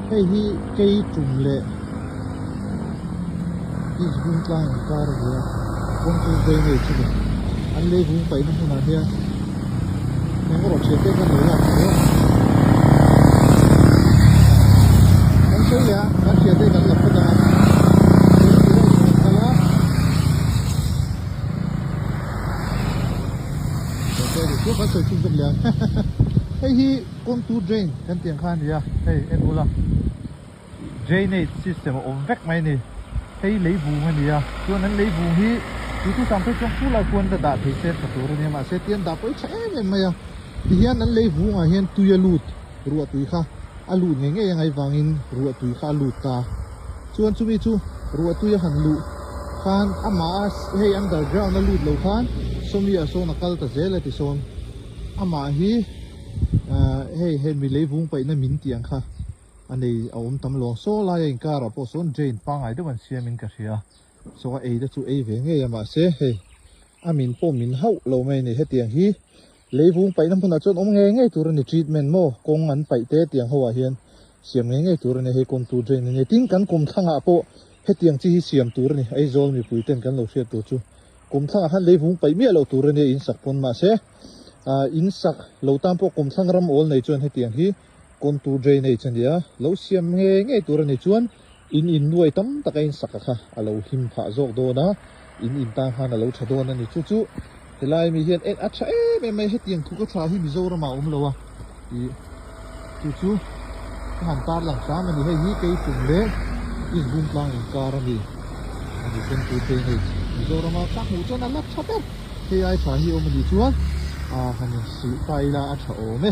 Hei hi kei tum leh East Bung tlang inkar a ni a, kawngpui drainage a ni. An lei vung paihna hmunah hian eng erawh thian te khan lo lak tawh a. Kan sawi leh a, kan thian te kan la phawt ang a. Kal a. Kan sawi chhun zawk leh ang. Hei hi contour drain kan tih ang kha a ni a, hei en ula drainage system a awm vek mai a ni. Hei lei vung a ni a, chuan an lei vung hi tuitu sang phei chuan khulai khuan la dah thei se tha tur a nia mahse tian dah pawh hi tha em em mai a. Tihian an lei vungah hian tui a lut ruah tui kha a lut ngei ngei a ngaih vangin ruah tui kha a lut ta. Chuan chumi chu ruah tui a han luh khan amah hei underground a lut lo khan sawmi ah sawn a kal ta zel a ti sawn amah hi ahh hei hei mi lei vung paihna min tih ang kha a nei a awm tam lo ang saw laia inkar ah pawh sawn drain pangngai deuh an siam in ka hria saw a ei te chu ei ve ngei a mahse hei a min pawh min hauh lo mai a ni hetiang hi Lei vung paihna hmunah chuan awm ngei ngei tur a ni treatment maw kawng an paih te tiang ho ah hian siam ngei ngei tur a ni hei contour drain a ni tin kan kum thlangah pawh hetiang chi hi siam tur a ni Aizawl mipui ten kan lo hriat tur chu kum thlangah khan lei vung paih miah loh tur a nia in sak pawn mahse ah in sak lo tan pawh kum thlang ram awl nei chuan hetiang hi contour drainage a ni a lo siam ngei ngei tur a ni chuan in in nuai tam tak a in sak a kha a lo him phah zawk dawn a in in tan khan a lo tha dawn a ni chu chu helai mi hian en a tha em em mai hetiang thu ka tha hi Mizoram ah a awm lo a ih chu chu ka han tar lang hram a ni hei hi kei tum leh inbung tlang inkar a ni a ni contour drainage Mizoram a ka hmuh chuan a la tha ber hei ai tha hi a awm a nih chuan ah han inhrilh ta ila a tha awm e.